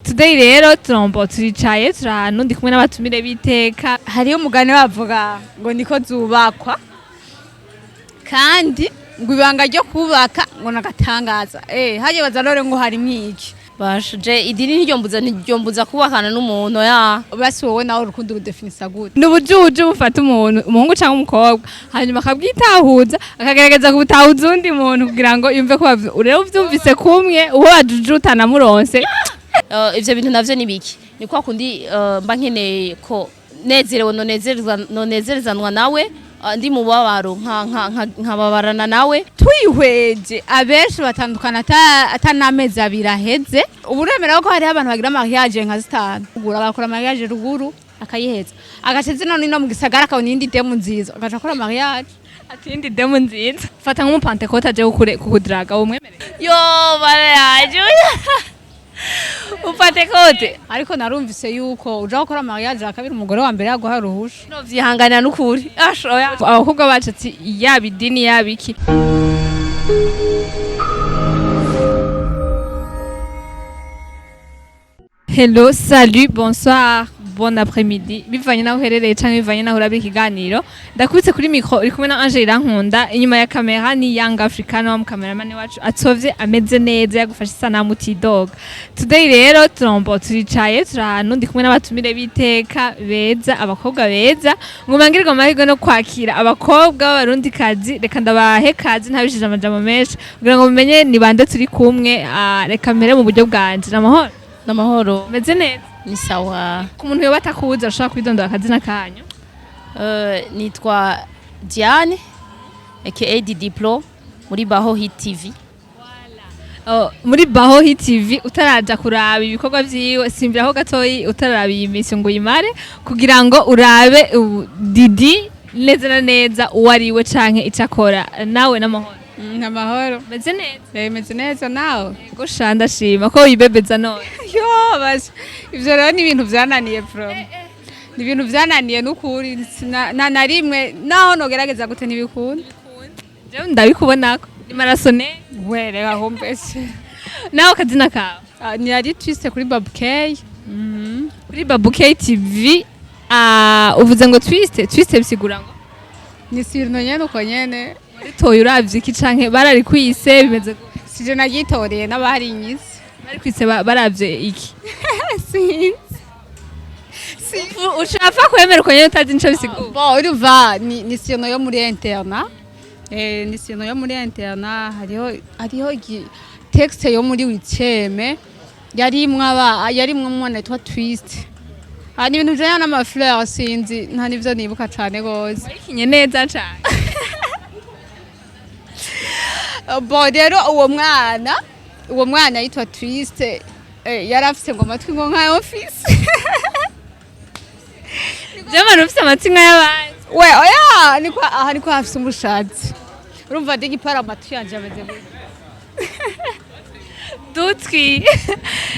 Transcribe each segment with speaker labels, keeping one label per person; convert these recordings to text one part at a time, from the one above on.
Speaker 1: Today rero turombo turicaye, turi ahantu, ndi kumwe n'abatumire b'iteka.
Speaker 2: Hariho umugani bavuga ngo niko zubakwa, kandi ngo ibanga ryo kubaka ngo nagatangaza. Hagiye baza none ngo harimwo iki?
Speaker 3: Basha, je idini ntiryombuza kubakana n'umuntu ya.
Speaker 2: Basi wowe nawe urukundo rudefinisa gute?
Speaker 1: Ni ubujuju bufata umuntu, umuhungu cyangwa umukobwa, hanyuma akabwitahuza, akagerageza kubutahuza uwundi muntu kugira ngo yumve ko rero uvyumvise kumwe uwo wajujuta namuronse.
Speaker 3: Ivyo bintu navyo ni biki? Ni kwa kundi mba nkeneye ko nezerewe nonezerezanwa nawe, ndi mu babaro nkababarana nawe.
Speaker 2: Twihweje, abenshi batandukana ata n'amezi 2 aheze. Ubu uremera ko hariho abantu bagira mariage nka zitanu, ugura agakora mariage ruguru akayiheza, agaca zino nino mu gisagara akabona iyindi demu nziza, agaca akora mariage.
Speaker 1: Ati indi demu nziza. Fata nk'umupantekote aje kukudraga, umwemereye?
Speaker 3: Yo baraje upantekote.
Speaker 2: Ariko narumvise yuko uja gukora mariage ya kabiri umugore wa mbere yaguha uruhusha.
Speaker 3: No vyihanganira n'ukuri, ashoya.
Speaker 1: Abakobwa bacu ati yaba idini yaba iki. Hello, salut, bonsoir, bon après-midi. Bivanye naho uherereye canke bivanye naho urabira ikiganiro. Ndakubitse kuri micro uri kumwe na Angel Irankunda, inyuma ya kamera ni Young African wa cameraman wacu atsovye ameze neza yagufashe isanamu utidoga. Today rero turombo turicaye, turi ahantu, ndi kumwe n'abatumire b'iteka beza, abakobwa beza. Ngo mangirwe amahirwe no kwakira abakobwa b'abarundikazi, reka ndabahe kazi ntabishije amajambo menshi kugira ngo mumenye ni bande turi kumwe. Reka mpere mu buryo bwanje. Namahoro?
Speaker 3: Namahoro.
Speaker 1: Meze neza?
Speaker 3: Ni sawa.
Speaker 1: Ku muntu yoba atakuzi ashobora kwidondora akazina kanyu?
Speaker 3: Nitwa Diane aka Didi Pro muri Baho Hit TV.
Speaker 1: Oh, muri Baho Hit TV. Utaraja kuraba ibikorwa vyiwe, simbiraho gatoyi utararaba iyi misi ngo uyimare kugira ngo urabe Didi neza na neza uwo ari we canke ico akora. Nawe n'amahoro?
Speaker 2: Namahoro.
Speaker 1: Meze neza?
Speaker 2: Meze neza, nawe?
Speaker 1: Yego sha, ndashima ko wibebeza none.
Speaker 2: Yo basi, ivyo rero ni ibintu vyananiye pro, ni ibintu vyananiye n'ukuri. Na rimwe naho nogerageza gute ntibikunda.
Speaker 1: Jewe ndabikubonako ni marasone.
Speaker 2: We reka kumbese.
Speaker 1: Nawe akazina kawe?
Speaker 2: Ni ari twiste kuri Babu K.
Speaker 1: Kuri Babu K TV. Uvuze ngo twiste, twiste bisigura ngo?
Speaker 2: Ni sirno nyene uko nyene.
Speaker 1: Waritoye uravye iki canke bararikwise, bimeze gute?
Speaker 2: Sije nagitoreye, n'abari inyisi.
Speaker 1: Barikwise baravye iki?
Speaker 2: Sinzi.
Speaker 1: Ushaka kwemera uko nyene utazi nico bisigura?
Speaker 2: Bon, urumva ni sirno yo muri internat. Ni sirno yo muri internat. Hariho texte yo muri huitième yarimwo aba yarimwo umwana yitwa Twist. Ah, ni ibintu bijanye n'ama fleur, sinzi, nta nivyo nibuka cane gose.
Speaker 1: Warikinye neza cane.
Speaker 2: Bon, rero uwo mwana yitwa Twist, yari afise ngo amatwi ngo nkayo mfise.
Speaker 1: Jamani, ufise amatwi nk'ay'abandi?
Speaker 2: We oya, niko aha niko hafise umushatsi, urumva ndigipara amatwi yanje ameze gutya.
Speaker 1: Dutwi,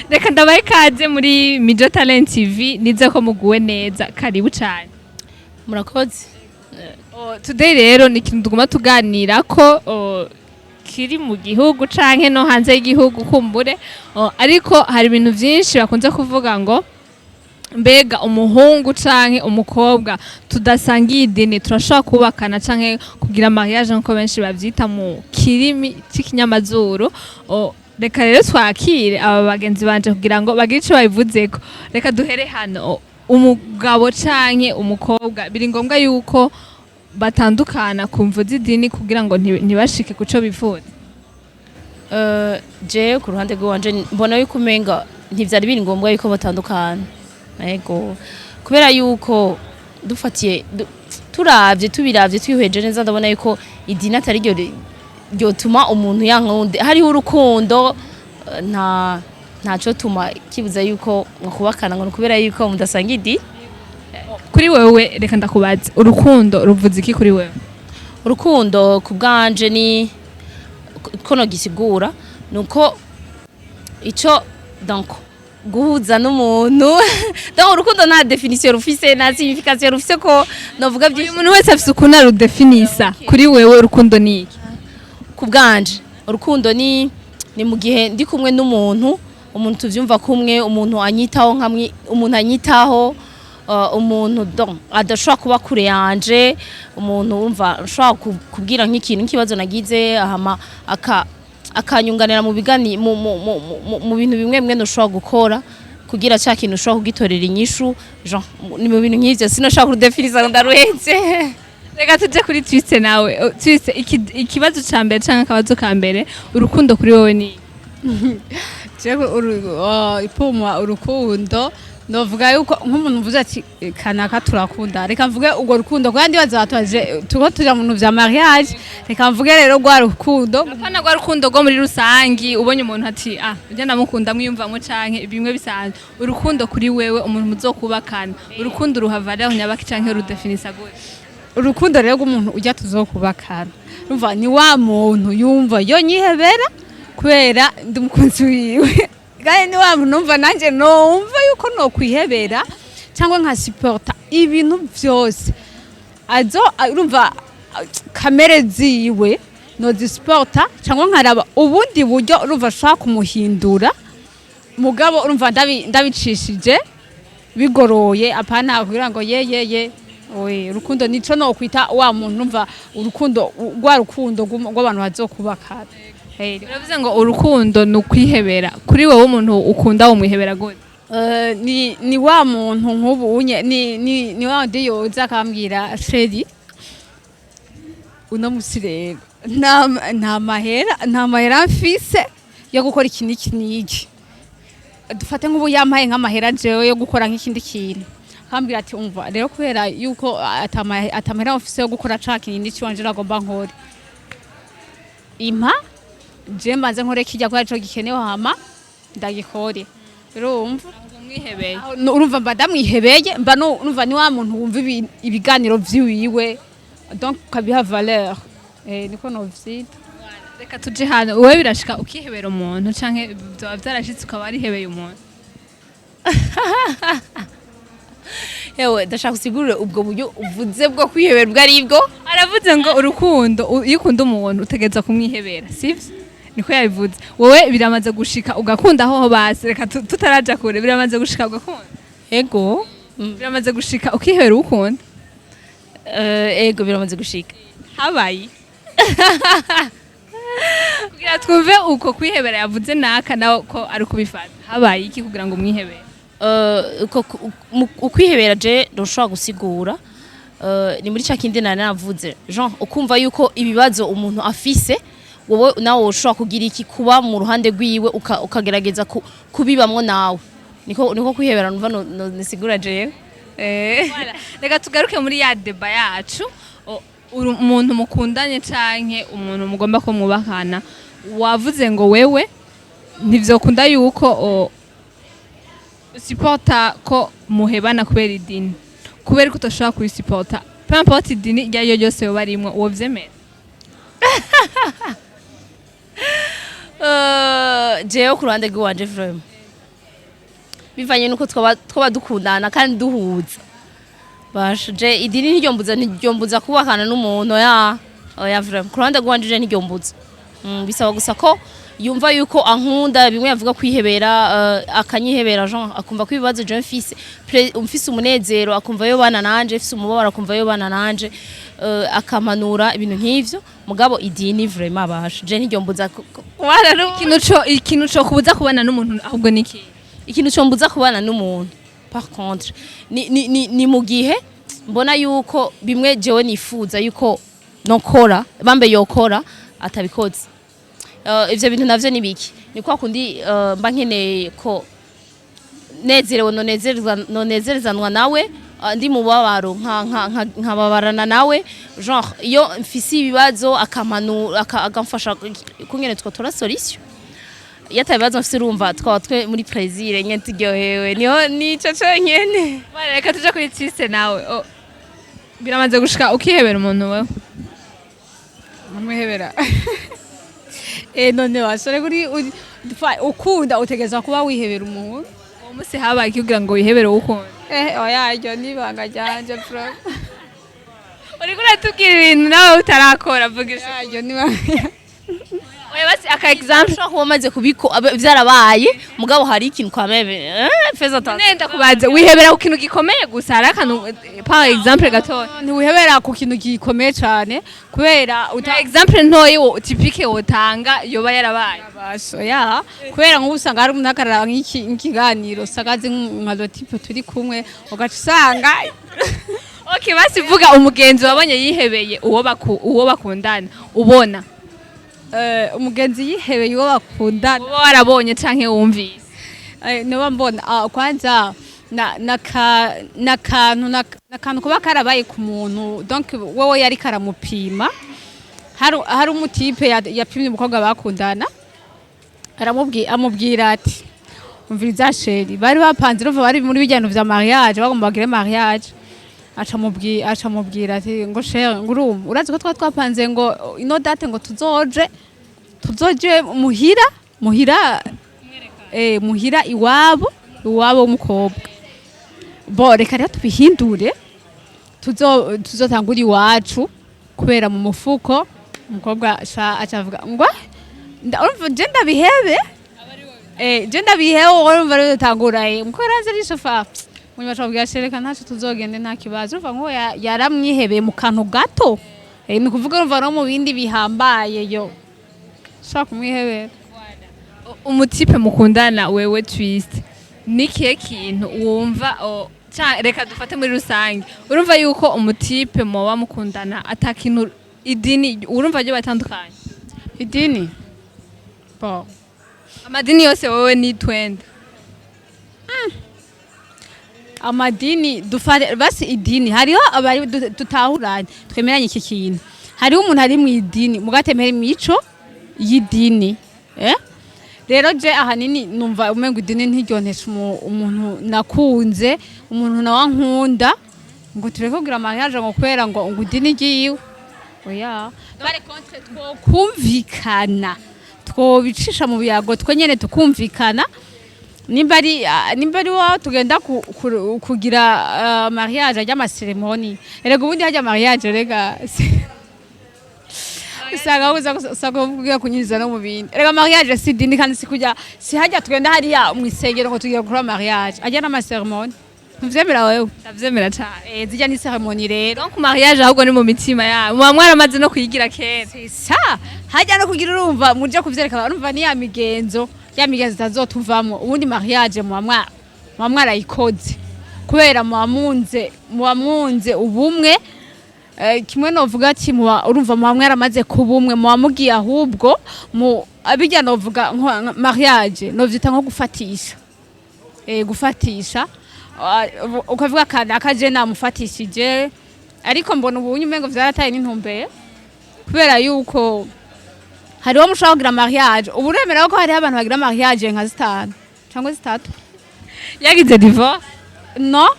Speaker 1: reka ndabahe ikaze muri Mijo Talent TV, nize ko muguwe neza, karibu cane.
Speaker 3: Murakoze.
Speaker 1: Oh, today rero ni ikintu tuguma tuganira ko kiri mu gihugu canke no hanze y'igihugu kumbure. Oh, ariko hari ibintu vyinshi bakunze kuvuga ngo mbega umuhungu canke umukobwa tudasangiye idini turashobora kubakana canke kugira mariage nkuko benshi bavyita mu kirimi c'ikinyamazuru? Oh, reka rero twakire aba bagenzi banje kugira ngo bagire ico babivuzeko. Reka duhere hano. Oh, umugabo canke umukobwa biri ngombwa yuko batandukana ku mvo z'idini kugira ngo ntibashike kuco bifuza?
Speaker 3: Je ku ruhande rw'iwanje mbona yuko umenga ntivyari biri ngombwa yuko batandukana. Ego, kubera yuko dufatiye turavye, tubiravye, twihweje neza, ndabona yuko idini atari ryo ryotuma umuntu yanka uwundi. Hariho urukundo, ntaco tuma kibuza yuko mwakubakana ngo ni kubera yuko mudasanga idini.
Speaker 1: Kuri wewe, reka ndakubaze, urukundo ruvuze iki kuri wewe?
Speaker 3: Urukundo ku bwanje ni ko nogisigura nuko ico donc guhuza n'umuntu. Donc urukundo nta définition rufise, nta signification rufise, ko novuga
Speaker 1: Buri
Speaker 3: byinshi.
Speaker 1: muntu wese afise ukuntu arudefinisa. Kuri wewe urukundo ni iki?
Speaker 3: Ku bwanje urukundo ni mu gihe ndi kumwe n'umuntu. Umuntu tuvyumva kumwe, umuntu anyitaho nkamwe, umuntu anyitaho, umuntu donc adashobora kuba kure yanje, umuntu wumva nshobora kubwira nk'ikintu, nk'ikibazo nagize, hama akanyunganira mu bigani mu bintu bimwe bimwe ntushobora gukora kugira cya kintu ushobora kugitorera inyishu, genre ni mu bintu nk'ivyo. Sinashobora kudefinisa ngo ndaruhetse.
Speaker 1: Reka tuje kuri Twiste nawe. Twiste, ikibazo ca mbere canke akabazo ka mbere, urukundo kuri wowe ni?
Speaker 2: Jewe ipumwa urukundo novuga yuko nk'umuntu uvuze ati "Kanaka turakunda", reka mvuge urwo rukundo kandi ndibaza batubaje tuko tuja mu bintu vya mariage, reka mvuge rero rwa rukundo.
Speaker 1: Apana rwa rukundo rwo muri rusangi, ubonye umuntu ati "Ah, ujya ndamukunda", mwiyumvamo canke bimwe bisanzwe. Urukundo kuri wewe, umuntu muzokubakana, urukundo ruha valeur nyabaki canke rudefinisa gute?
Speaker 2: Urukundo rero rw'umuntu ujya tuzokubakana, urumva ni wa muntu yumva yo nyihebera kubera ndi umukunzi wiwe, kandi ni wa muntu numva nanjye numva yuko nokwihebera cyangwa nkasiporta ibintu byose azo, urumva kamere ziwe nozisiporta cyangwa nkaraba ubundi buryo urumva ashobora kumuhindura, mugabo urumva ndabicishije bigoroye, apana kugira ngo ye ye ye. Oye, urukundo nico nokwita wa muntu numva urukundo, rwa rukundo rw'abantu bazokubakana. Hey.
Speaker 1: Uravuze ngo urukundo ni ukwihebera. Kuri wowe, umuntu ukunda wumwihebera gute?
Speaker 2: Ni wa muntu nk'ubu unye ni wa wundi yoza akambwira: "Chéri, uno musi rero nta mahera mfise yo gukora iki n'iki n'iki." Dufate nk'ubu yampaye nk'amahera jewe yo gukora nk'ikindi kintu, akambwira ati: "Umva rero, kubera yuko atamahera mfise yo gukora ca kintu n'ikiwanje nagomba nkore, impa je mbanze nkore kirya kubera ico gikenewe, hama ndagikore." Urumva?
Speaker 1: Umwihebeye.
Speaker 2: Aho, urumva mba ndamwihebeye, mba urumva ni wa muntu wumva ibiganiro vyiwiwe, donc ukabiha valeur, niko novyita.
Speaker 1: Reka tuje hano. Wowe birashika ukihebera umuntu, canke vyoba vyarashitse ukaba warihebeye umuntu?
Speaker 3: Yewe, ndashaka usigurire ubwo buryo uvuze bwo kwihebera ubwo ari bwo.
Speaker 1: Aravuze ngo urukundo, iyo ukunda umuntu utegereza kumwihebera, sivyo? Niko yabivuze. Wowe biramaze gushika ugakunda? Hoho basi reka tutaraja kure, biramaze gushika ugakunda?
Speaker 3: Ego.
Speaker 1: Biramaze gushika ukihebera uwukunda?
Speaker 3: Ego, biramaze gushika.
Speaker 1: Habaye kugira twumve uko kwihebera yavuze naka nawe ko ari kubifata, habaye iki kugira ngo umwihebere?
Speaker 3: Ukwihebera je ntushobora gusigura. Ni muri ca kindi nari navuze, genre ukumva yuko ibibazo umuntu afise wowe nawe ushobora kugira iki, kuba mu ruhande rwiwe, ukagerageza kubibamwo nawe. Niko kwihebera numva nisigura jewe.
Speaker 1: Voilà. Reka tugaruke muri ya débat yacu. Umuntu mukundanye canke umuntu mugomba ko mwubakana, wavuze ngo wewe ntivyokunda yuko supporta ko muhebana kubera idini. Kubera ko utashobora kubisuporta, peu importe idini iryo ariryo ryose yoba arimwo, wovyemera?
Speaker 3: Jewe ku ruhande rw'iwanje, vraiment bivanye nuko twaba dukundana kandi duhuza, basha je idini ntiryombuza kubakana n'umuntu. Ya oya, vraiment ku ruhande rw'iwanje je ntiryombuza. Bisaba gusa ko yumva yuko ankunda, bimwe yavuga kwihebera, akanyihebera, genre akumva ko ibibazo je mfise, mfise umunezero akumva yo bana nanje, mfise umubabaro akumva yo bana nanje, akampanura ibintu nk'ivyo. Mugabo idini vraiment basha je ntiryombuza kubana n'umuntu.
Speaker 1: Ikintu co kubuza kubana n'umuntu ahubwo ni iki?
Speaker 3: Ikintu cyombuza kubana n'umuntu par contre ni mu gihe mbona yuko bimwe jewe nifuza yuko nokora, bambe yokora, atabikoze. Ivyo bintu navyo ni biki? Ni kwa kundi mba nkeneye ko nezerewe nonezerezanwa nawe, ndi mu mubabaro nkababarana nawe, genre iyo mfise ibibazo akamanu akamfasha kungene twotora solution. Iyo atabibazo mfise, urumva twaba twe muri plaisir nyene, turyohewe, niho nico conyene.
Speaker 1: Voilà, reka tuje kuri Tise nawe. Biramaze gushika ukihebera umuntu wewe?
Speaker 2: Nkamwihebera? None wasore kuri ukunda utegerezwa kuba wihebera umuntu.
Speaker 1: Uwo munsi habaye iki kugira ngo wihebere uwo ukunda?
Speaker 2: Oya, iryo ni ibanga ryanje bro.
Speaker 1: Uriko uratubwira ibintu nawe utarakora, vuga.
Speaker 2: Oya, iryo ni ibanga.
Speaker 1: Oya, basi aka exemple.
Speaker 3: Ushobora kuba umaze kubiko vyarabaye, mugabo hari ikintu kwa meme, fais attention.
Speaker 1: Nenda kubaza, wihebera ku kintu gikomeye gusa? Hari akantu, par exemple gatoya?
Speaker 2: Ntiwihebera ku kintu gikomeye cyane kubera uta
Speaker 1: Exemple ntoyi typique wotanga yoba yarabaye?
Speaker 2: Basho ya, kubera nk'ubu usanga hari umuntu akarara nk'ikiganiro, usanga azi nka le type turi kumwe, ugaca usanga
Speaker 1: Okay, basi vuga umugenzi wabonye yihebeye uwo bakundana ubona.
Speaker 2: Umugenzi yihebeye uwo bakundana?
Speaker 1: Uba warabonye canke wumvise.
Speaker 2: Noba mbona, kwanza na naka nakantu nakantu kuba karabaye ku muntu, donc wowe yari karamupima. Hari umu type yapimye umukobwa bakundana, amubwira ati: "Umviriza chéri." Bari bapanze, urumva bari muri bijyano vya mariage, bagomba bagire mariage. Aca amubwira ati ngo: "Chéri, ngo urumva, urazi ko twari twapanze ngo ino date ngo tuzoje muhira iwabo w'umukobwa. Bo reka rero tubihindure, tuzotangura iwacu." Kubera mu mufuko umukobwa aca avuga ngo: "Urumva je ndabihebe, je ndabihebe." Urumva rero dutangura, umukobwa araza arishofa munyuma, aca chéri: "Reka ntaco, tuzogende, nta kibazo." Urumva ngo yaramwihebeye mu kantu gato. Ni ukuvuga urumva no mu bindi bihambaye yo shaka kumwihebera.
Speaker 1: Umu type mukundana, wewe Twist, ni kihe kintu wumva reka dufate muri rusange, urumva yuko umu type muba mukundana ata kintu idini urumva ryo batandukanye?
Speaker 2: Idini, bo.
Speaker 1: Amadini yose wowe ni twende.
Speaker 2: Amadini dufate basi idini, hariho abari tutahuranye, twemeranye iki kintu. Hariho umuntu ari mu idini mugatemera imico y'idini. Rero je ahanini numva umengo idini ntiryontesha umuntu nakunze, umuntu nawe ankunda, ngo tureke kugira mariage ngo kubera ngo idini ryiwe. Oya, par contre twokumvikana, twobicisha mu biyago twe nyene tukumvikana. Nimba ari wawe tugenda kugira mariage, ajya ama cérémonie. Erega ubundi hajya mariage, rega usanga ugiye kunyuriza no mu bindi. Erega mariage si idini, kandi si kujya, si hajya tugenda hariya mu isengero ngo tugiye gukora mariage. Ajya n'ama cérémonie, ntuvyemera wewe?
Speaker 1: Ndavyemera cane.
Speaker 2: Zijya ni cérémonie rero.
Speaker 1: Donc mariage ahubwo ni mu mitima yabo, muba mwaramaze no kuyigira kera.
Speaker 2: C'est ça, hajya no kugira, urumva muje kuvyereka, urumva ni ya migenzo, ya migenzo itazotuvamwo. Ubundi mariage muba mwarayikoze kubera muba mwunze ubumwe. Kimwe novuga ati muba, urumva, muba mwaramaze kuba umwe, muba mugiye ahubwo mu abijya. Novuga nko mariage novyita nko gufatisha, gufatisha. Ukavuga kanaka je namufatishije. Ariko mbona ubunye umengo vyarataye n'intumbero, kubera yuko hariho mushobora kugira mariage, ubu uremera ko hariho abantu bagira mariage nka zitanu cyangwa zitatu.
Speaker 1: Yagize divorce?
Speaker 2: No,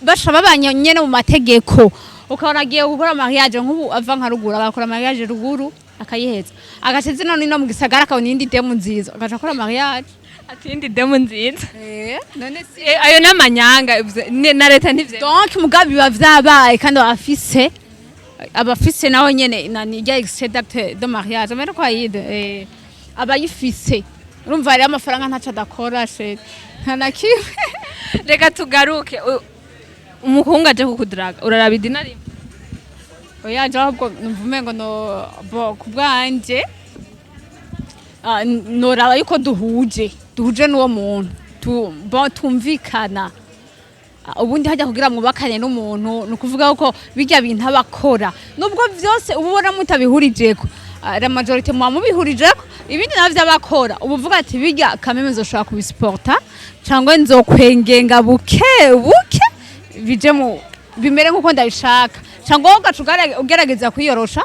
Speaker 2: basha babanye nyene mu mategeko, ukabona agiye gukora mariage nk'ubu ava nka ruguru, agakora mariage ruguru, akayiheza, agaca zino nino mu gisagara, akabona iyindi demu nziza, agaca akora mariage.
Speaker 1: Atindi demu nziza?
Speaker 2: None si
Speaker 1: Ayo n'amanyanga, na leta ntivye.
Speaker 2: Donc mugabe biba vyabaye, kandi abafise nawe nyene nani rya extrait d'acte de mariage amere ko ayide, abayifise, urumva hariho amafaranga, ntaco adakora chéri, nta na kimwe.
Speaker 1: Reka tugaruke, umuhungu aje kukuduraga, uraraba idini arimo?
Speaker 2: Oya, je ahubwo numva umengo no bo ku bwanje, noraba yuko duhuje n'uwo muntu, bon, tumvikana. Ubundi hajya kugira mwubakane n'umuntu, ni ukuvuga ko bijya bintu abakora, nubwo vyose uba ubona mutabihurijeko, la majorité muba mubihurijeko, ibindi navyo abakora uba uvuga ati: "Bijya kameme nzoshobora kubisiporta cyangwa nzokwengenga buke buke bije mu bimere nk'uko ndabishaka." Cyangwa wowe ugaca ugerageza kwiyorosha.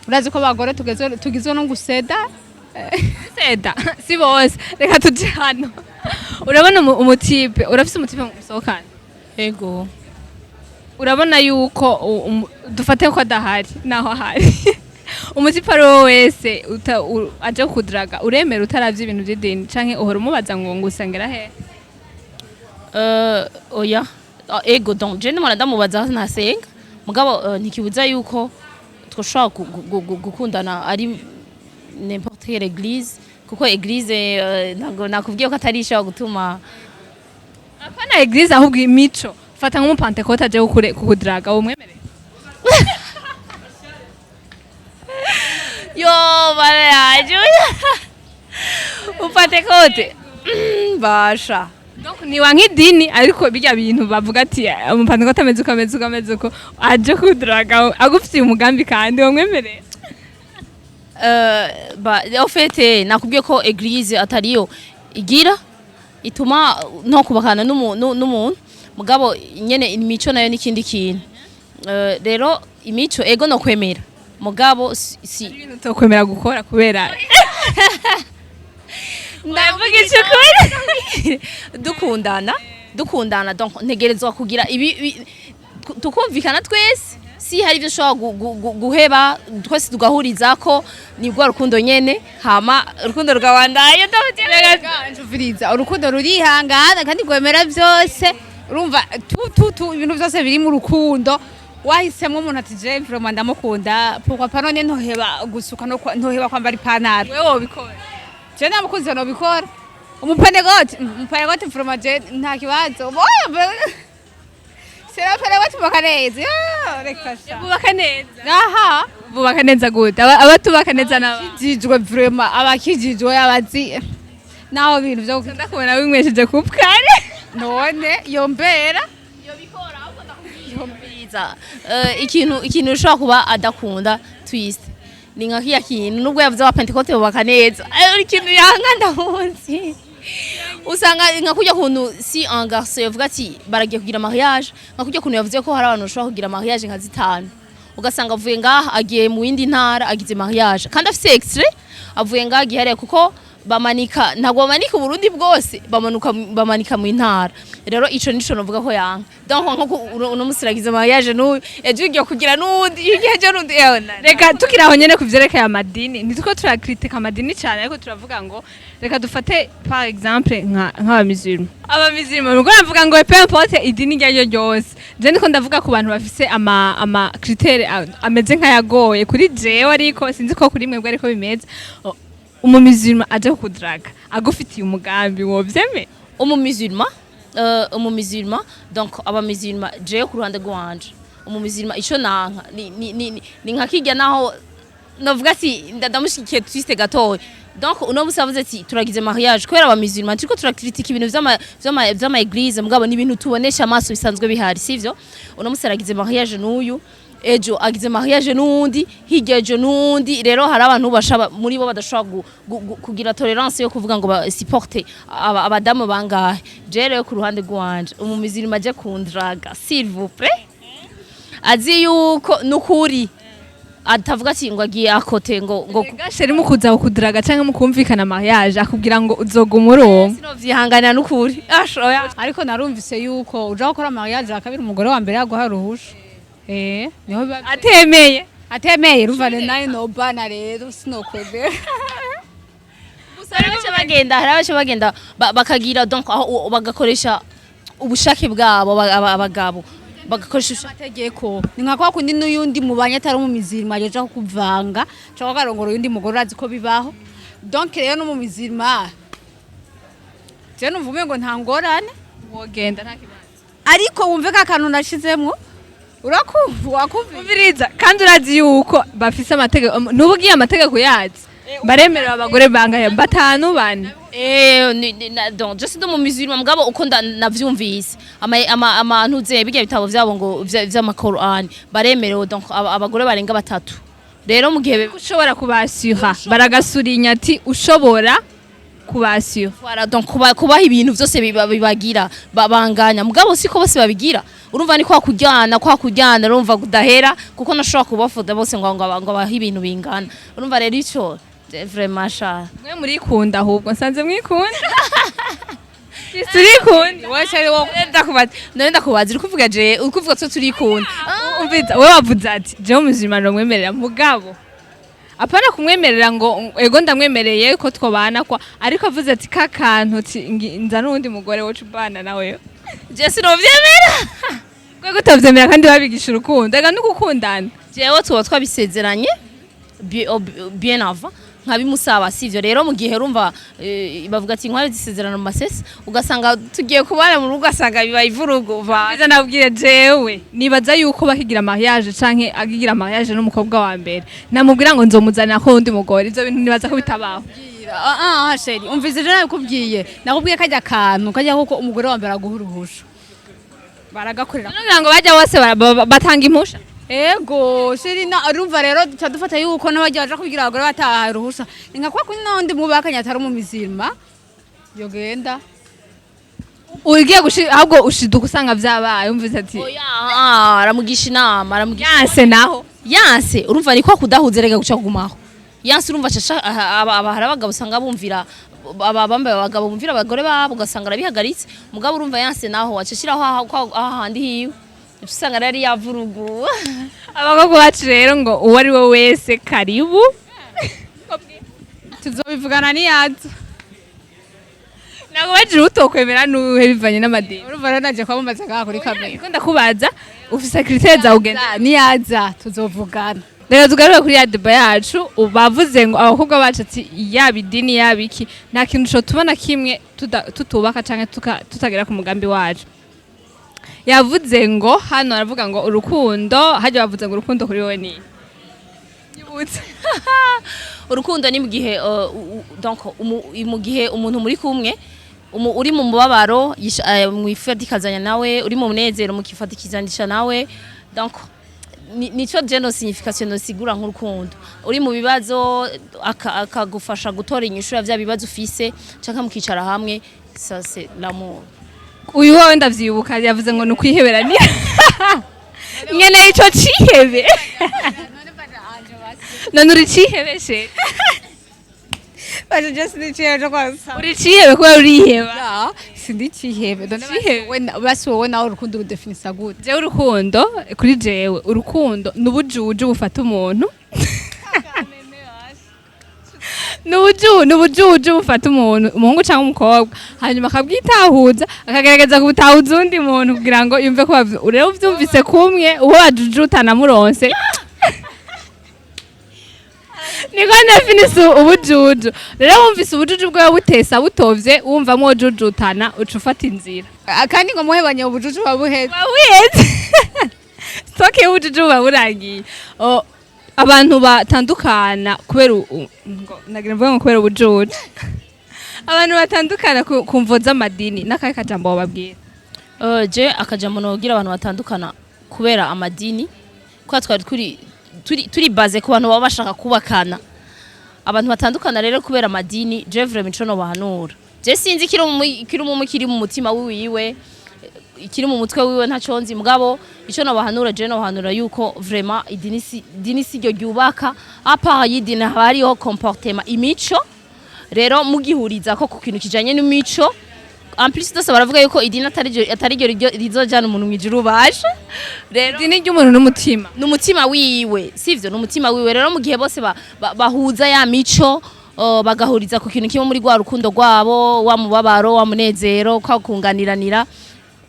Speaker 2: Urazi ko abagore tugizwe no guseda.
Speaker 1: Seda si bose. Reka tuje hano, urabona umu type, urafise umu type musohokana?
Speaker 3: Ego.
Speaker 1: Urabona yuko dufate ko adahari naho ahari, umu type ari wowe wese aje kuduraga, uremera utaravye ibintu vy'idini, canke uhora umubaza ngo usengera he?
Speaker 3: Oya. Ego, donc je ndimona ndamubaza ntasenga, mugabo ntikibuza yuko twoshobora gukundana ari n'importe quelle église, kuko église ntabwo nakubwiye ko atari ishobora gutuma.
Speaker 1: Apana église, ahubwo imico. Fata nk'umupantekote aje kukudraga, umwemereye?
Speaker 3: Yo baraje upantekote. Basha.
Speaker 1: Donc niwa nk'idini, ariko bijya bintu bavuga ati umupantekote ameze uko, ameze uko, ameze uko, aje kudraga agufitiye umugambi kandi, wamwemereye?
Speaker 3: Ba en fait nakubwiye ko église atariyo igira ituma no kubakana n'umuntu, mugabo nyene imico nayo n'ikindi kintu. Rero imico, ego, no kwemera, mugabo si
Speaker 1: Ibintu utokwemera gukora kubera ndavuga ukuri.
Speaker 3: Dukundana, donc ntegerezwa kugira ibi tukumvikana twese. Si hari ibyo ushobora guheba, twese tugahuriza ko ni rwa rukundo nyene, hama urukundo rwabandaye.
Speaker 2: Njuviriza, urukundo rurihangana kandi rwemera byose. Urumva tu tu tu ibintu byose biri mu rukundo. Wahisemo umuntu ati je vraiment ndamukunda, pourquoi pas? None ntoheba gusuka no ntoheba kwambara ipantaro?
Speaker 1: Wewe wobikora?
Speaker 2: Je nta mukunzi nobikora. Umupantekote, umupantekote vraiment je nta kibazo. Boya sera pantekote bubaka neza. Yo, reka sha.
Speaker 1: Bubaka neza?
Speaker 2: Aha.
Speaker 1: Bubaka neza gute? Abatubaka neza naba
Speaker 2: Abakijijwe vraiment, abakijijwe, abazi naho bintu byo.
Speaker 1: Ndakubona winywesheje kupkare.
Speaker 2: None yombera.
Speaker 3: Bwiza. Ikintu ushobora kuba adakunda twist ni nka kiya kintu, nubwo yavuze aba Pentecote bubaka neza, ikintu yanga ndamunsi usanga nka kurya kuntu si un garçon yavuga ati baragiye kugira mariage, nka kurya kuntu yavuze ko hari abantu bashobora kugira mariage nka zitanu, ugasanga avuye ngaha agiye mu yindi ntara agize mariage kandi afise extrait, avuye ngaha agiye hariya, kuko bamanika, ntabwo bamanika Uburundi bwose, bamanuka bamanika mu ntara. Rero ico nico novuga ko yanka. Donc nko uno musi ragize mariage n'uyu, ejo ugiye kugira n'uwundi, hirya ejo n'undi, ewe.
Speaker 1: Reka tukiri aho nyene ku vyerekeye amadini, ntituko turakritika amadini cyane, ariko turavuga ngo reka dufate par exemple nk'abamizirima. Abamizirima, nubwo navuga ngo peu importe idini iryo ariryo ryose, je ndiko ndavuga ku bantu bafise ama critère ameze nk'ayagoye kuri jewe, ariko sinzi ko kuri mwebwe ariko bimeze. Umumizirima aje kukudraga agufitiye umugambi, wovyemera?
Speaker 3: Umumusulman, umumusulman, donc abamusulman, jewe ku ruhande rwanje, umumusulman ico nanka ni nka kirya, naho novuga ati ndamushigikiye twiste gatoya. Donc uno musi avuze ati turagize mariage kubera abamusulman, turiko turakritika ibintu vy'ama église, mugabo ni ibintu tubonesha amaso bisanzwe bihari, sivyo? Uno musi aragize mariage n'uyu, ejo agize mariage n'uwundi, hirya ejo n'uwundi. Rero hari abantu bashaba muri bo badashobora kugira tolerance yo kuvuga ngo ba supporte abadamu bangahe. Je rero ku ruhande rwanje, umumizirima aje kundraga, s'il vous plaît, azi yuko nukuri atavuga ati ngo agiye akote ngo
Speaker 1: Gashere mu kuza kukudraga canke mu kumvikana mariage, akubwira ngo uzoguma uri uwo.
Speaker 3: Sinovyihanganira nukuri, ashoya.
Speaker 2: Ariko narumvise yuko uja gukora mariage ya kabiri, umugore wa mbere yaguha uruhusha, niho biba.
Speaker 1: Atemeye?
Speaker 2: Atemeye, urumva rero nayo nobana, rero sinokwemera.
Speaker 3: Gusa hari abaca bagenda bakagira donc aho bagakoresha ubushake bwabo, abagabo bagakoresha
Speaker 2: Amategeko ni nka kwa kundi n'uyundi mubanye atari mu mizirima yoja kukuvanga cyangwa akarongora uyundi mugore, urazi ko bibaho. Donc rero no mu mizirima je numva umengo nta ngorane.
Speaker 1: Wogenda nta kibazo?
Speaker 2: Ariko wumve ka kantu nashizemwo, urakumva, wakumva?
Speaker 1: Umviriza, kandi urazi yuko bafise amategeko, n'ubu ugiye amategeko yazi baremerera abagore bangahe? Batanu, bane?
Speaker 3: Donc je suis mu musulman, mugabo uko navyumvise ama ntuze bijya bitabo vyabo ngo vy'amakorani, baremerewe donc abagore barenga batatu. Rero mu gihe
Speaker 1: Ushobora kubasura, baragasurinya ati ushobora kubasura.
Speaker 3: Voilà, donc kubaha ibintu vyose bibagira banganya, mugabo siko bose babigira. Urumva ni kwa kuryana, urumva kudahera, kuko nashobora kubafuda bose ngo abahe ibintu bingana. Urumva rero ico vraiment sha.
Speaker 1: Mwe murikunda, ahubwo nsanze mwikunda. Turikunda.
Speaker 2: Wese ari wo.
Speaker 3: Ndakubaza none, ndakubaza, uri kuvuga je, uri kuvuga twe turikunda?
Speaker 1: Umviriza, wewe wavuze ati jewe muzima nomwemerera, mugabo apana kumwemerera ngo ego ndamwemereye ko twobana kwa, ariko avuze ati ka kantu nza n'uwundi mugore woca ubana nawe?
Speaker 3: Je sinovyemera.
Speaker 1: Rwego utavyemera kandi babigisha urukundo, ega n'ugukundana.
Speaker 3: Jewe tuba twabisezeranye bien avant. Nkabimusaba, sivyo? Rero mu gihe urumva bavuga ati inkware zisezerana mu masese, ugasanga tugiye kubana mu rugo, ugasanga bibaye ivurugu.
Speaker 1: Biza nabwire, jewe nibaza yuko bakigira mariage canke agigira mariage n'umukobwa wa mbere, namubwira ngo nzomuzanira ko undi mugore, ivyo bintu nibaza ko bitabaho.
Speaker 2: Ah ah, chérie, umvise, ejo nabikubwiye, nakubwiye kajya kantu kajya kuko umugore wa mbere aguha uruhusha, baragakorera.
Speaker 1: None ngo bajya bose batanga impusha?
Speaker 2: Ego chérie, na urumva rero duca dufata yuko n'abajya baja kubigira abagore batahaye uruhusha, ni nka kwa kundi n'undi mwubakanye atari umumizirima yogenda.
Speaker 1: Ugiye gushi ahubwo ushiduka usanga vyabaye, umvise ati
Speaker 3: Oya, aramugisha inama, aramugisha.
Speaker 1: Yanse naho?
Speaker 3: Yanse, urumva ni kwa kudahuza rega, guca kugumaho. Yanse, urumva shasha aba hari abagabo usanga bumvira aba bambaye, abagabo bumvira abagore babo, ugasanga arabihagaritse. Mugabo urumva yanse naho acashiraho ahandi hiwe, uca usanga rero yavurugu.
Speaker 1: Abakobwa bacu rero ngo uwo ari we wese karibu.
Speaker 2: Tuzobivugana niyaza.
Speaker 1: Ntabwo bagira utokwemera n'uwuhe bivanye n'amadini?
Speaker 2: Urumva rero naje kwamamaza ngaha kuri kamera.
Speaker 1: Ariko ndakubaza, ufise critères zawe ugenda.
Speaker 2: Niyaza tuzovugana.
Speaker 1: Reka tugaruke kuri ya débat yacu. Bavuze ngo abakobwa bacu ati yaba idini yaba iki, nta kintu co tubona kimwe tutubaka canke tutagera ku mugambi wacu. Yavuze ngo hano aravuga ngo urukundo, hajya bavuze ngo urukundo kuri wowe ni nyibutse.
Speaker 3: Urukundo ni mu gihe donc mu gihe umuntu muri kumwe uri mu mubabaro mwifatikazanya nawe, uri mu munezero mukifatikizanyisha nawe. Donc nico je no signification no sigura nk'urukundo: uri mu bibazo akagufasha gutora inyishu ya vya bibazo ufise, canke mukicara hamwe. Ça c'est l'amour.
Speaker 1: Uyu wowe ndavyibuka, yavuze ngo ni ukwiheberanira nyene ico cihebe. None uri cihebe she?
Speaker 2: Baje, je sindicihebe cyo kwasa.
Speaker 1: Uri cihebe kubera uriheba.
Speaker 2: Ya, sindicihebe none.
Speaker 1: Cihebe.
Speaker 2: Basi wowe nawe urukundo rudefinisa gute?
Speaker 1: Jewe urukundo, kuri jewe urukundo ni ubujuju bufata umuntu, ni ubujuju bufata umuntu, umuhungu cyangwa umukobwa, hanyuma akabwitahuza, akagerageza kubutahuza undi muntu kugira ngo yumve ko rero uvyumvise kumwe uwo wajujuta namuronse. Niko nefinise ubujuju. Rero wumvise ubujuju bwawe butesa butovye, wumva mwojujutana, uca ufata inzira.
Speaker 2: Ah, kandi ngo muhebanye ubujuju buba buheze.
Speaker 1: Buheze, stock y'ubujuju buba burangiye. O, abantu batandukana kubera ngo nagira mvuge ngo kubera ubujuju, abantu batandukana ku mvo z'amadini, n'akahe kajambo wababwira?
Speaker 3: Je akajambo nogira abantu batandukana kubera amadini, kwa twari turi baze ku bantu baba bashaka kubakana. Abantu batandukana rero kubera amadini, je vraiment ico nobahanura, je sinzi kiri mu mutima wiwe, ikiri mu mutwe wiwe, ntaco nzi. Mugabo ico nobahanura, je nobahanura yuko vraiment idini si ryo ryubaka. À part y'idini haba hariho comportement, imico. Rero mugihuriza ko ku kintu kijanye n'imico, en plus dose baravuga yuko idini atari ryo rizojana umuntu mw'ijuru baje rero.
Speaker 1: Idini ry'umuntu n'umutima.
Speaker 3: N'umutima wiwe, sivyo? N'umutima wiwe. Rero mu gihe bose bahuza ya mico, bagahuriza ku kintu kimwe muri rwa rukundo rwabo, wa mubabaro, wa munezero, kwa kunganiranira,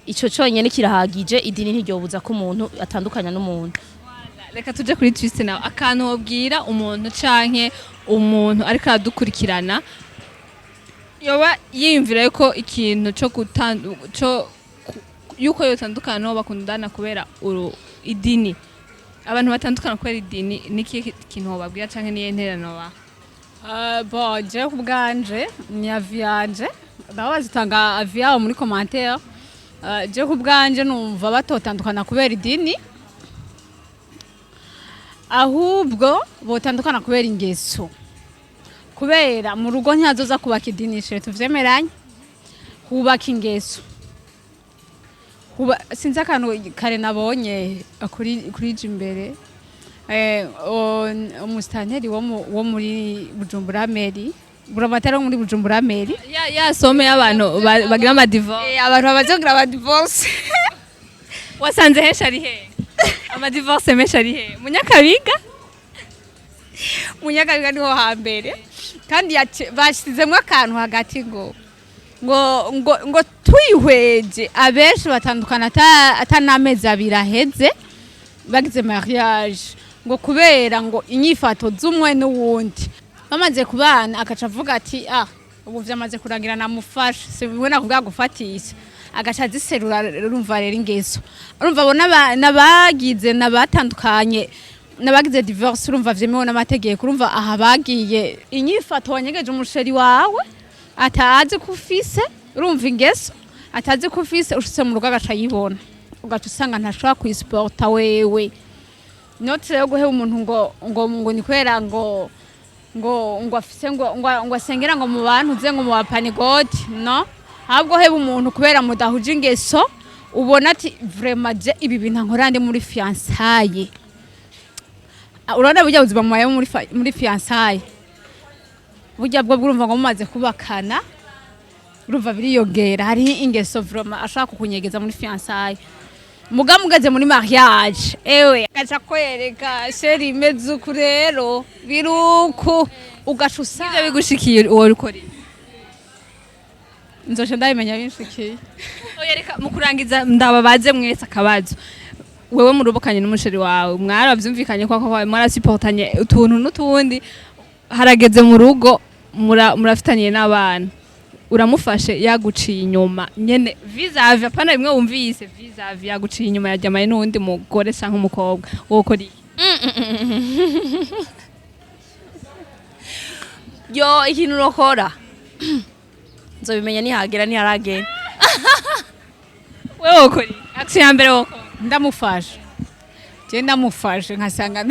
Speaker 3: ico conyene kirahagije. Idini ntiryobuza ko umuntu atandukanya n'umuntu.
Speaker 1: Reka tuje kuri twist nawe, akantu wobwira umuntu canke umuntu ariko aradukurikirana yoba yiyumvira yuko ikintu co yuko yotandukana n'uwo bakundana kubera idini, abantu batandukana kubera idini, n'ikihe kintu wobabwira canke niye nterano baha?
Speaker 2: Bon, je ku bwanje ni avis yanje, nabo bazitanga avis yabo muri commentaire. Je ku bwanje numva batotandukana kubera idini, ahubwo botandukana kubera ingeso, kubera mu rugo ntihazoza kubaka idini. Chérie, tuvyemeranye, hubaka ingeso. Sinzi akantu kare nabonye kuri imbere, umusitanteri wo muri Bujumbura mairie, buramatari wo muri Bujumbura mairie.
Speaker 1: Ya somme y'abantu bagira amadivorce.
Speaker 2: Abantu bamaze kugira amadivorce.
Speaker 1: Wasanze henshi ari hehe amadivorce menshi? Ari hehe? Munyakabiga?
Speaker 2: Munyakabiga niho hambere, kandi bashyizemo akantu hagati ngo twihweje abenshi batandukana ata n'amezi 2 aheze bagize mariage, ngo kubera ngo inyifato z'umwe n'uwundi. Bamaze kubana, agaca avuga ati: "Ah, ubu vyamaze kurangira, namufashe." Si bimwe nakuvuga gufatisha, agaca aziserura. Urumva rero ingeso, urumva abo n'abagize, n'abatandukanye, n'abagize divorce, urumva vyemewe n'amategeko. Urumva aha bagiye inyifato wanyegeje umu chéri wawe atazi ko ufise, urumva ingeso atazi ko ufise, ushitse mu rugo agaca ayibona, ugaca usanga ntashobora kuyisiporta wewe. Note yo guheba umuntu ngo ni kubera ngo afise ngo asengera ngo mu bantu uze ngo mu bapanigoti, no ahubwo heba umuntu kubera mudahuje ingeso, ubona ati: "Vraiment je ibi bintu nkora ndi muri fiançailles." Urabona burya buzima mubayeho muri fiançailles, burya bwo urumva ngo mumaze kubakana, urumva biriyongera. Hariho ingeso vraiment ashaka kukunyegeza muri fiançailles, muga mugeze muri mariage, ewe, agaca kwereka: "Chéri, imeze uku rero, biruku." Ugaca usanga
Speaker 1: Ivyo bigushikiye, uwo ukora iki?
Speaker 2: Nzoca ndabimenya binshikiye.
Speaker 1: Oya, reka mu kurangiza ndababaze mwese akabazo. Wewe murubukanye n'umu chéri wawe, mwaravyumvikanye ko mwarasiportanye utuntu n'utundi, harageze mu rugo, murafitaniye n'abana, uramufashe yaguciye inyuma nyene vis-à-vis, apana bimwe wumvise, vis-à-vis yaguciye inyuma, yaryamanye n'uwundi mugore canke umukobwa, wokora iki?
Speaker 3: Yo, ikintu urokora nzobimenya nihagera, ntiharagera.
Speaker 1: Wewe wokora iki? Action ya mbere wokora?
Speaker 2: Ndamufashe, je ndamufashe nkasanga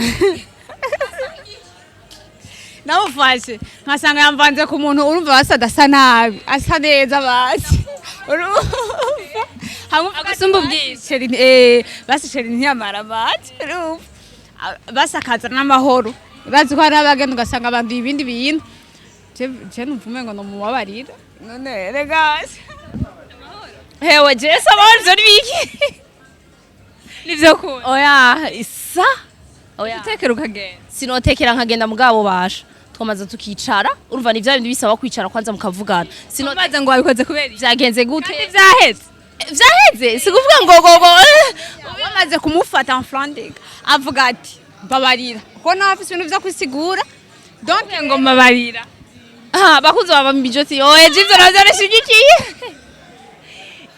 Speaker 2: namufashe, nkasanga yamvanze ku muntu, urumva basi adasa nabi, asa neza, basi urumva hamwe uvuga ati,
Speaker 1: Agusumba ubwiza.
Speaker 2: Chéri, basi chéri ntiyamara amati, urumva basi akaza n'amahoro. Urazi ko hari abagenda ugasanga banduye ibindi bintu. Je numva umengo nomubabarira none rega.
Speaker 3: Hewe, jese amahoro, ivyo ni biki?
Speaker 1: Nivyo kunda.
Speaker 3: Oya, isa oya.
Speaker 1: Utekera ukagenda?
Speaker 3: Sinotekera nkagenda, mugabo basha twamaze tukicara. Urumva ni vya bindi bisaba kwicara kwanza mukavugana. Sino
Speaker 1: Sinobaza ngo wabikoze kubera iki?
Speaker 3: Vyagenze gute?
Speaker 1: Kandi vyaheze.
Speaker 3: Vyaheze, si kuvuga ngo
Speaker 2: Bamaze kumufata en flagrant, avuga ati: "Mbabarira," kuko nawe afise ibintu vyo kwisigura, donc
Speaker 1: Ngo mabarira.
Speaker 3: Ah, bakunzi baba mbijoti, oya, je ivyo navyo nashigikiye,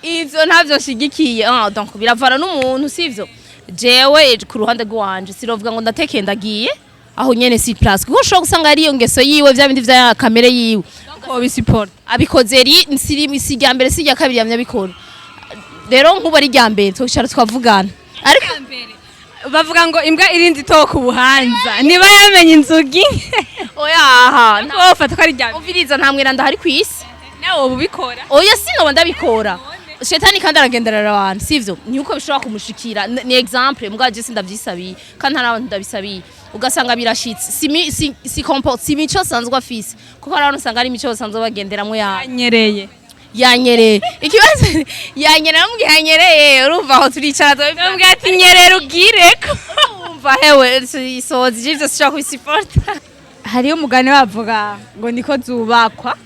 Speaker 3: ivyo ntavyo nshigikiye. Ah, donc biravana n'umuntu, sivyo? Jewe ku ruhande rwanje sinovuga ngo ndatekeye ndagiye aho nyene sur place, kuko ushobora gusanga ari iyo ngeso yiwe, vya bindi vya kamere yiwe.
Speaker 1: Ko bisipota.
Speaker 3: Abikoze ri si si irya mbere, si irya kabiri, yamye abikora. Rero nk'ubu ari irya mbere, twicara tukavugana, ariko
Speaker 1: Bavuga ngo imbwa irinze itoka ubuhanza niba yamenye inzugi.
Speaker 3: Oya, aha.
Speaker 1: Wowe ufata ko ari irya mbere?
Speaker 3: Umviriza, nta mweranda hari kw'isi.
Speaker 1: Nawe woba ubikora?
Speaker 3: Oya, sinoba ndabikora. Shetani kandi aragenderera abantu, sivyo? Ni uko bishobora kumushikira. Ni exemple, mbwa je sindavyisabiye kandi nta n'abantu ndabisabiye. Ugasanga birashitse, si comport, si mico asanzwe afise, kuko hari abantu usanga ari imico basanzwe bagenderamwo ya
Speaker 1: Anyereye.
Speaker 3: Yanyereye, ikibazo yanyereye, namubwiye yanyereye, urumva aho turicara.
Speaker 1: Bambwira ati: "Nyerera ubwireko."
Speaker 3: Urumva hewe, isozi ivyo sishobora kubisiporta.
Speaker 2: Hariyo umugani bavuga ngo niko zubakwa,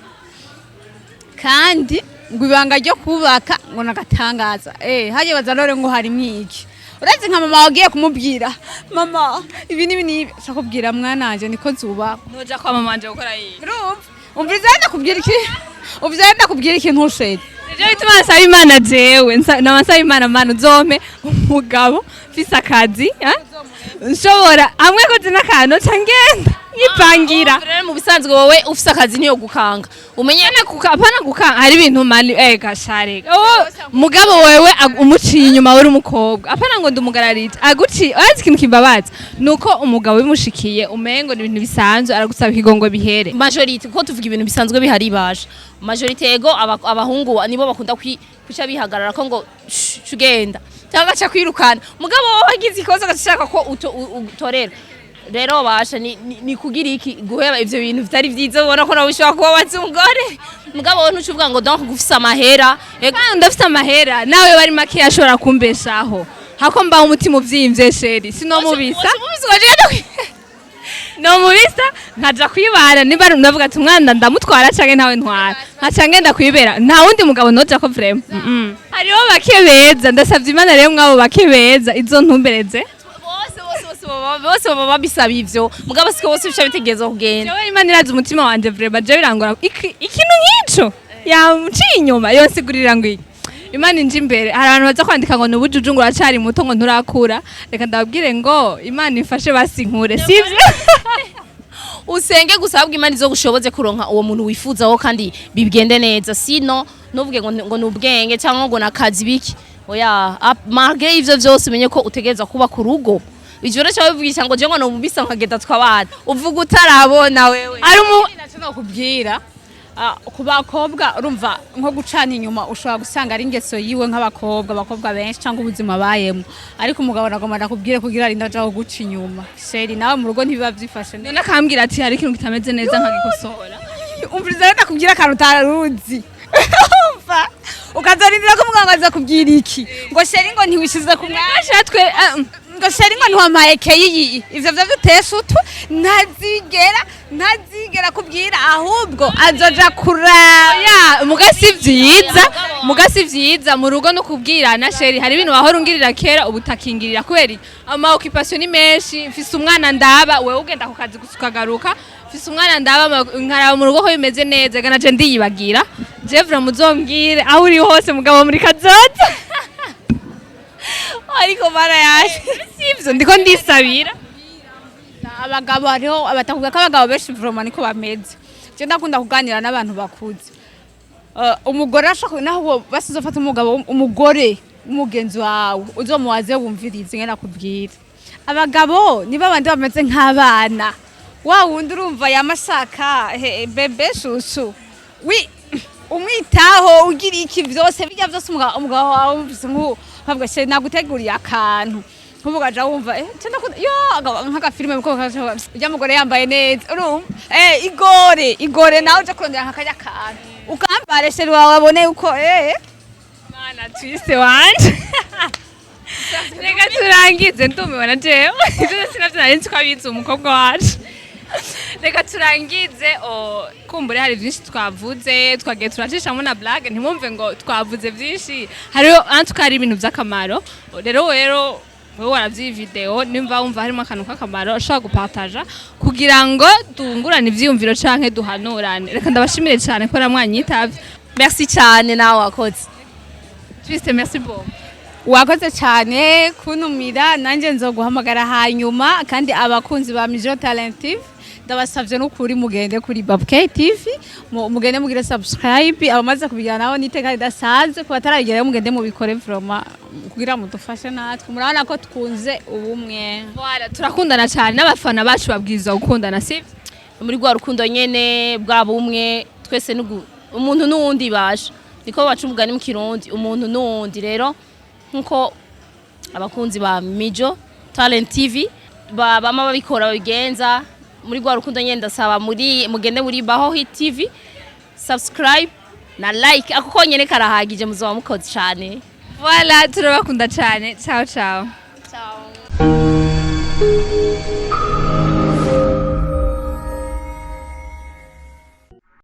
Speaker 2: kandi ngo ibanga ryo kubaka ngo nagatangaza. Hagiye baza none ngo harimwo iki? Uretse nka mama wagiye kumubwira: "Mama, ibi n'ibi n'ibi," ashaka kubwira: "Mwana wanje, niko zubakwa."
Speaker 1: Ntuja kwa mama wanje gukora iyi.
Speaker 2: Urumva, umviriza, ndakubwira iki, umviriza, ndakubwira ikintu, chéri.
Speaker 1: Nivyo bituma nsaba Imana jewe, nama nsaba Imana: "Mana, uzompe umugabo mfise akazi, eh? Nshobora hamwe koze n'akantu ca ngenda nkipangira."
Speaker 3: Rero mu bisanzwe wowe ufise akazi niyo gukanga umenye.
Speaker 1: Apana gukanga, hari ibintu mani gashare. Oh, mugabo wewe umuciye inyuma uri umukobwa, apana ngo ndumugararije, aguciye. Urazi ikintu kimbabaza nuko umugabo bimushikiye umengo ni ibintu bisanzwe, aragusaba ikigongo bihere.
Speaker 3: Majorité, kuko tuvuga ibintu bisanzwe bihari, baje majorité ego, abahungu nibo bakunda kuca bihagarara ko ngo "Shh, ugenda cyangwa agaca kwirukana." Mugabo wowe wagize ikosa agashaka ko utorera. Rero basha ni kugira iki? Guheba ivyo bintu vitari vyiza, ubona ko nawe ushobora kuba wazi umugore, mugabo wowe ntuca uvuga ngo donc gufise amahera ego.
Speaker 1: Kandi ndafise amahera, nawe bari make ashobora kumbeshaho, hako mbaho umutima uvyimvye, chéri, sinomubisa. Nomubisa nkaja kwibara, niba ndavuga ati umwana ndamutwara canke ntawe ntwara, nkaca ngenda kwibera, nta wundi mugabo noja ko vraiment. Hariho bake beza, ndasavye Imana rero mwabo bake beza izo ntumbereze.
Speaker 3: Bose bose bose. Bose baba babisaba ivyo, mugabo siko bose bica bitegerezwa kugenda.
Speaker 1: Jewe Imana irazi umutima wanje, vraiment jewe birangora. Ikintu nk'ico yamuciye inyuma yonsigurira ngo iki Imana inje imbere. Hari abantu baza kwandika ngo nubujuju, ngo uracari muto, ngo nturakura. Reka ndababwire ngo Imana ifashe basinkure, sivyo?
Speaker 3: Usenge gusa, ahubwo Imana izogushoboze kuronka uwo muntu wifuzaho kandi bigende neza. Sino ntuvuge ngo ni ubwenge cyangwa ngo nakazi biki, oya. Malgré ivyo vyose, umenye ko utegerezwa kuba ku rugo. Ivyo rero cyawe bivugisha ngo je ngo nomubisa nkagenda twabana, uvuga utarabona wewe.
Speaker 1: Ari umu
Speaker 2: Naco nokubwira, ku bakobwa, urumva nko gucana inyuma ushobora gusanga ari ingeso yiwe nk'abakobwa, abakobwa benshi, cyangwa ubuzima bayemo. Ariko umugabo nagomba ndakubwire, kugira arinde aja kuguca inyuma, chéri, nawe mu rugo ntibiba vyifashe neza.
Speaker 1: None akambwira ati hari ikintu kitameze neza, nkagikosora.
Speaker 2: Umviriza rero, ndakubwira akantu utaruzi. Umva, ukazarindira ko umuganga aza kubwira iki, ngo chéri, ngo ntiwishize ku mwanya.
Speaker 1: Ashatwe
Speaker 2: Ngo chéri, ngo ntiwampaye keyi. Ivyo vyo bitesha utwe, ntazigera kubwira, ahubwo azoja kuraba.
Speaker 1: Ya, muga si vyiza, muga si vyiza mu rugo no kubwirana: chéri, hari ibintu wahora ungirira kera ubu utakingirira kubera iki? Ama occupation ni menshi, mfise umwana ndaba, wewe ugenda ku kazi gusa ukagaruka, mfise umwana ndaba, nkaraba mu rugo ko bimeze neza, gana je ndiyibagira. Jevra, muzombwire aho uri hose, mugabo muri kazoza.
Speaker 3: Ariko mara yaje.
Speaker 1: Sivyo, ndiko ndisabira.
Speaker 2: Abagabo, hariho abatakubwira ko abagabo benshi vraiment niko bameze. Je ndakunda kuganira n'abantu bakuze. Umugore ashaka naho basize ufata umugabo, umugore w'umugenzi wawe uzomuwaze wumvirize ingene akubwira. Abagabo niba abandi bameze nk'abana, wa wundi urumva yamashaka bébé chouchou, wi umwitaho, ugira iki vyose, bijya vyose. Umugabo wawe wumvise nk'ubu nkavuga: chéri, naguteguriye akantu. Nkubu ugaja wumva ce ndakunda yo nk'agafilime ko ujya mugore yambaye neza, urumva igore igore nawe uja kurondera nk'akarya kantu ukambare, chéri wawe abone uko
Speaker 1: Mana twise wanje, reka turangize, ndumiwe na jewe. Ivyo sinavyo nari nzi ko abizi umukobwa wacu. Reka turangize. Kumbure hari byinshi twavuze, twagiye turacishamo na blague, ntimwumve ngo twavuze byinshi. Hariho antuka hari ibintu by'akamaro. Rero wewe waravye iyi video, nimba wumva harimo akantu k'akamaro ushobora gupartaja kugira ngo tungurane ivyiyumviro canke duhanurane. Reka ndabashimire cane ko namwanyitavye.
Speaker 3: Merci cyane, nawe wakoze.
Speaker 1: Twiste, merci beaucoup.
Speaker 2: Wakoze cyane kuntumira, nanjye nzoguhamagara hanyuma. Kandi abakunzi ba Mijo Talent TV, ndabasavye n'ukuri mugende kuri Babk TV, mugende mugire subscribe. Abamaze kubigira nabo niteka ridasanzwe, ku batarabigerayo mugende mubikore vraiment kugira mudufashe natwe. Murabona ko twunze ubumwe.
Speaker 1: Voilà, turakundana cyane, n'abafana bacu babwirizwa gukundana, sivyo?
Speaker 3: Muri rwa rukundo nyene bwa bumwe twese umuntu n'uwundi basha, niko baca umugani mu Kirundi, umuntu n'uwundi. Rero nkuko abakunzi ba Mijo Talent TV bama babikora, babigenza muri rwa rukundo nyene, ndasaba muri mugende muri Baho Hit TV, subscribe na like, ako konyene karahagije, muzoba mukoze cane.
Speaker 1: Voilà, turabakunda cyane. Ciao ciao.